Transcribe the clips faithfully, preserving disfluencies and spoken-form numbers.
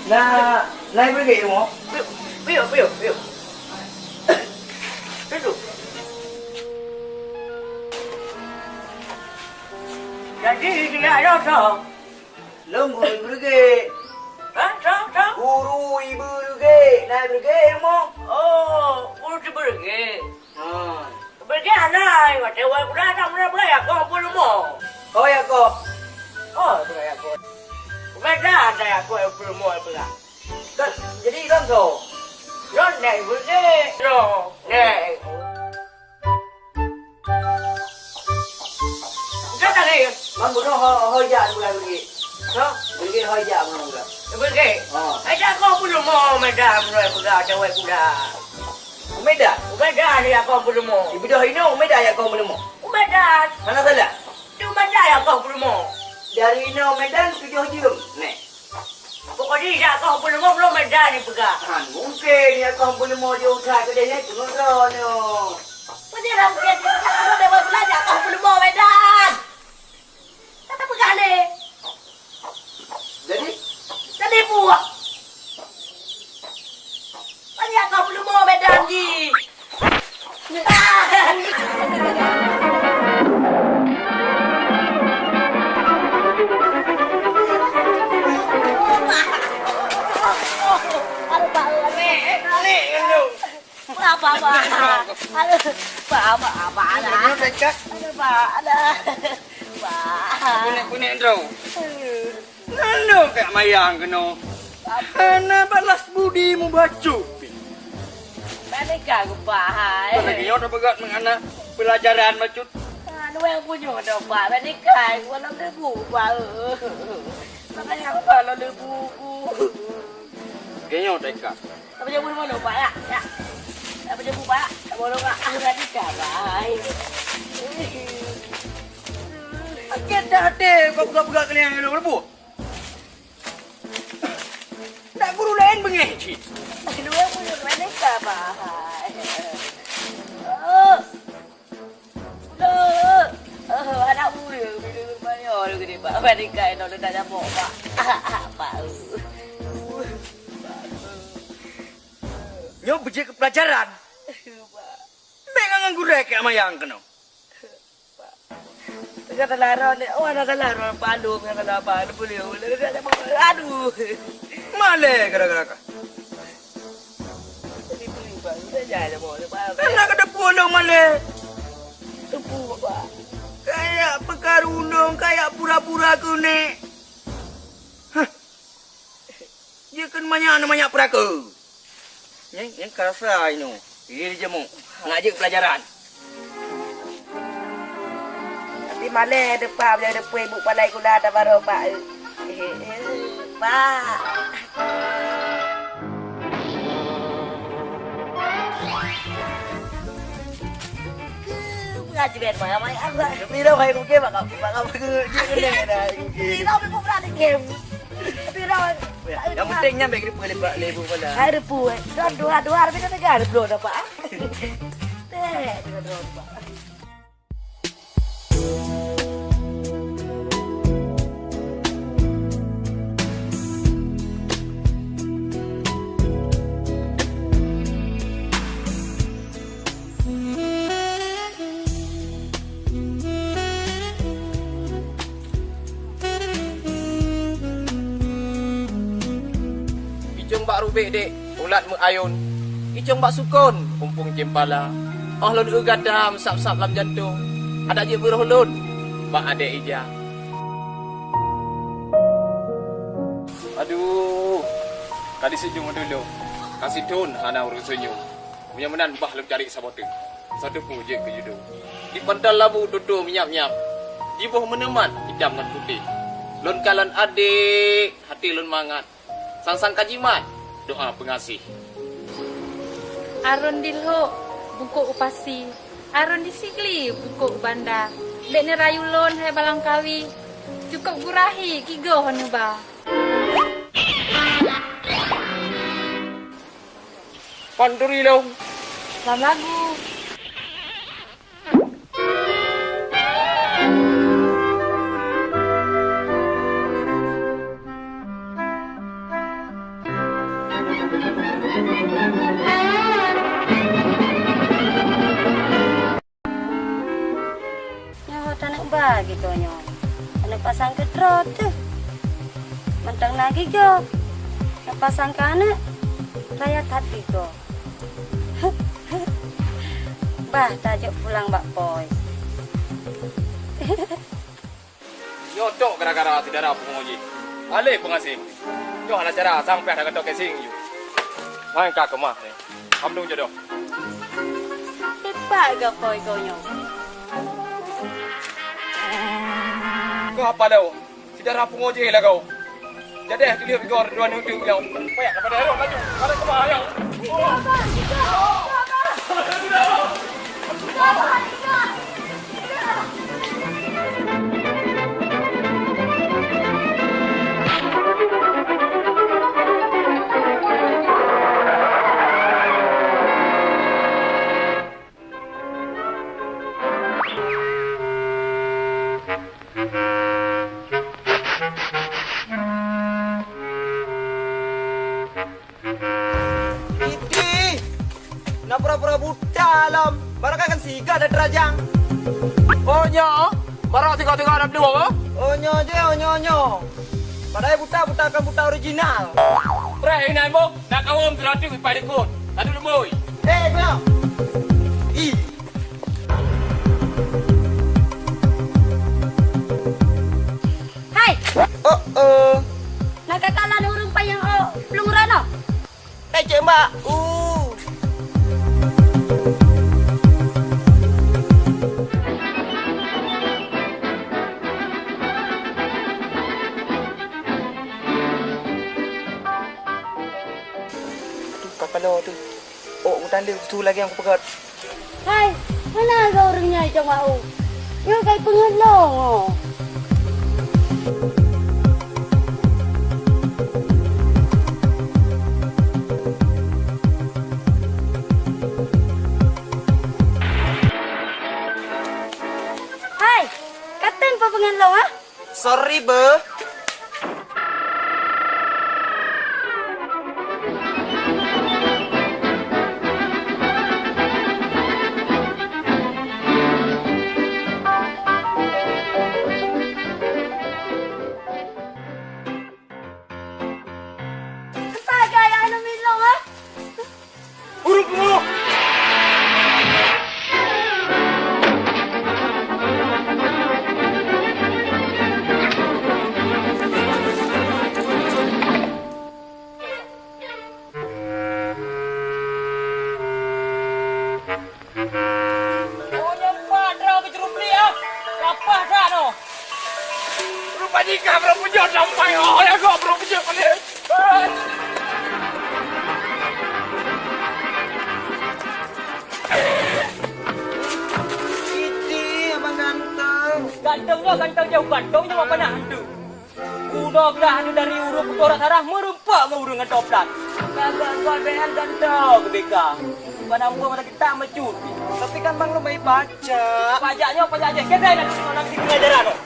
Na, na ibeureuguek rumoh? Piôh, piôh, piôh, piôh. Dudoe. Jadi, dia ada tak? Lôn guru ibeureuguek. Hah? Soe? Soe? Guru ibeureuguek. Na ibeureuguek rumoh? Oh, guru ibeureuguek. Ha. Ibeureuguek hana, watèe wai kuda hana meunan peugah, "Ya, kah peurumoh." Oh, ya, kah. Oh, peugah, "Ya, kah." Peugah dah, dah, "Ya, kah peurumoh," peugah. Kan, jadi lôn soe? Lôn nèk ibeureuguek. Lôn nèk. Ka tadi. Lam bunoe ho, ho jak bulan beugèt. Ho? Beugèt ho jak bunoe bulan. Beugèt? Ha. Ai jak kah peurumoh Medan bunoe peugah cawai kuda. U Medan? U Medan jak kah peurumoh. Ibeudôh inoe u Medan jak kah peurumoh. U Medan. Hana salah? Di u Medan jak kah peurumoh. Dari inoe Medan tujoh jeuem. Neh. Pokok jih jak kah peurumoh, belom Medan jipeugah. Han mungken jak kah peurumoh jiôh that keudeh nyan keunoe droeneuh. Peue nyang mungken jipeugah, keunoe dewa beulanja kah peurumoh Medan. Ka tapeugah lé. Jadi? Jadi buah. Peue nyang kah peurumoh Medan jih. Aduh, Pak, aduh. Apa, apa? Aduh, Pak, apa, apa, alah. Aduh, Pak, alah. Pak. Kunek-kunek droe. Ngon lôn kak mayang keunoe. Hana balas budi mubacut. Bak nikah geupak hai. Lagèe nyoe tapeugah ngon aneuk pelajaran bacut. Anu yang punya dah pak. Bak nikah gua lom debu pak. Makanya gua lom debu. Lagèe nyoe taika. Apa jemput mana pak ya? Ya. Apa jemput pak? Tak boleh pak. Ah, bak nikah pak. Sakét dah até kau peugah-peugah kalian yang lom debu. Dak guru laén beungéh cit. Dua puluh menit sabar. Oh. Oh, anak muda bila lumayan gede pak. Barikai nol dah jamok pak. Pak. Nyoe beujeuet keu pelajaran. Pak. Bék ngon gurée keu amayang keunoe. Teuka telarang deh. Oh, ada telarang palu, ada apa? Ada boleh. Aduh. Malée gara-gara ka. Jadi beli bang, udah jalan mau lepas. Kena kena pulung malée. Tepu pak. Kayak pekaru ulung, kayak pura-pura kuning. Hah. Jeuet keu manyak, manyak peuraka. Nyan, nyan ka rasa inoe. Lé jeumu. Nak jeuet pelajaran. Tapi malée depa bela depa ibu palai kula tabarok pak. Eh, eh, pak. Ngaji ben mai mai aku. Tapi dah hai kuke bak kau, bak kau ke je kena dah kuke. Tidak aku berani game. Tapi dah. Yang penting nyampe ke depan lepak lebu pala. Hai depu. Dah dua dua tapi dah tegar belum dapat. Teh, dah dua dapat. Icong bak rubek dek, ulat meuayôn. Icong bak sukon, umpung cempala. Oh lôn eu gata meusab-sab lam jantông. Adak jeuet beuroh lôn bak adek ija. Aduh, ka diseunyum dulu. Ka sithon hana ureueng seunyum. Meunyoe meunan bah lôn cari saboh teuk. Sateupeu jeuet keu judo. Di pantal labu toto meunyap-nyap. Jiboh meuneumat itam ngon putéh. Lôn kalon adek, até lôn mangat. Sang-sang ka jimat doa peungaséh. Arôn di Lhok, bungkôk u Pasi. Arôn di Sigli, bungkôk u Banda. Bék neurayu lôn, hai Balangkawi. Cukôp gurahi, gigoh neuba. Pan turi lôn. Lam lagu. Nyoe. Aneuk pasang keu droe teuh. Mantong na gigoe. Aneuk pasang keu aneuk, raya that gigoe. Bah tajok pulang bak Poi. Nyoe tok gara-gara si dara pungo jih. Aleh peungaséh. Nyoe hana cara sampai dah geutôk casing ju. Hai ka keumah ni. Alhamdulillah jodoh. Tepat geuh Poi kau nyoe. Kau apa dah? Si dara pungo jih lah kau. Jadi, tuléh bigor dua nyoe tu nyang. Payah daripada harok laju. Kalau keumah nyang. Idih! Na pura-pura buta lom. Barangkakan siga ada terajang. Oh, nyoe? Barang tiga-tiga ada dua, eh? Oh, nyoe je, oh, nyoe, nyoe. Padahai buta, buta kan buta original. Preh, ini, Mbok. Nak kawin seratus ipai dikut. Satu lembui. Eh, kena. Ih. Hai! Oh, oh. Nak kata lalu ureueng payang oh, pelungguran oh? Eh, cek mbak. Uh. Aduh, kapalo tu. Oh, utan dia tu lagi yang kupegat. Hai, hana lagèe ureueng nyan cok mawöt. Nyoe kai peungeut lôn, oh. Hai, kateun peue peungeut lôn, ah? Sorry, beuh. Sagai aneuk milong, ah? Ureueng pungo! Oh, nyoe pat droe keuceureup blik, ah! Lapah that, noh! Rupa jih ka brok beujeuet lam pai, oh, ya, kok brok beujeuet paléh. Siti, abang ganteng. Ganteng nyoe, ganteng jauh, ganteng nyoe apa nak hantu? Udah belah anu dari ureueng putôh rak sarah, meureumpok ngon ureueng ngon toplat. Gagah ganteng, ganteng keu beka. Bukan ambo mata kita mecut. Tapi kan bang lôn baik pajak. Pajak nyoe, pajak jih. Kita nak tengok nak tinggal jalan, oh.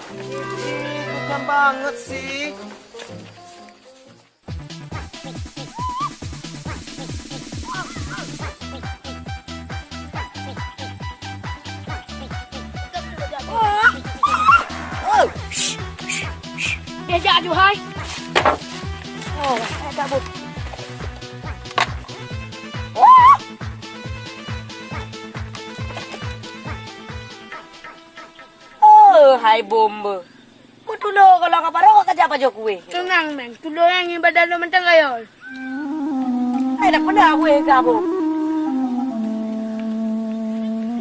Ih, bukan banget sih. Ejak aju hai. Oh, eh, kabut. Oh, hai bombe. Meutulo kalau ka parok ka jak pajoh kueh. Teunang, Meng. Tulo nyang ngieng badan lôn mantong kayôi. Hai, dak peuna kueh ka, Bom.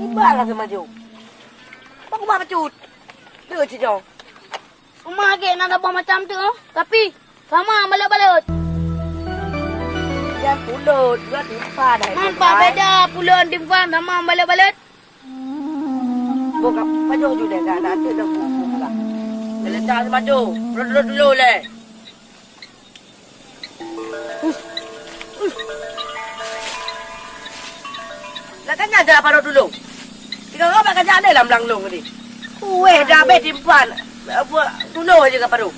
Ibalah seumajoh. Bak kuba pecut. Deuh cijong. Uma gek na dabah macam tu, oh. Tapi, sama balot-balot. Jan pulot, dua timphan, hai. Mampa beda pulot timphan sama balot-balot. Boh ka pajoh ju deh, ka na teuk dah bubu ka. Leleta maju, rot-rot dulu leh. Lah kan nyan dah paro dulu. Tiga orang bak kajak leh lam lang long tadi. Weh, dah habis timphan. Buat dulu aja ka paro.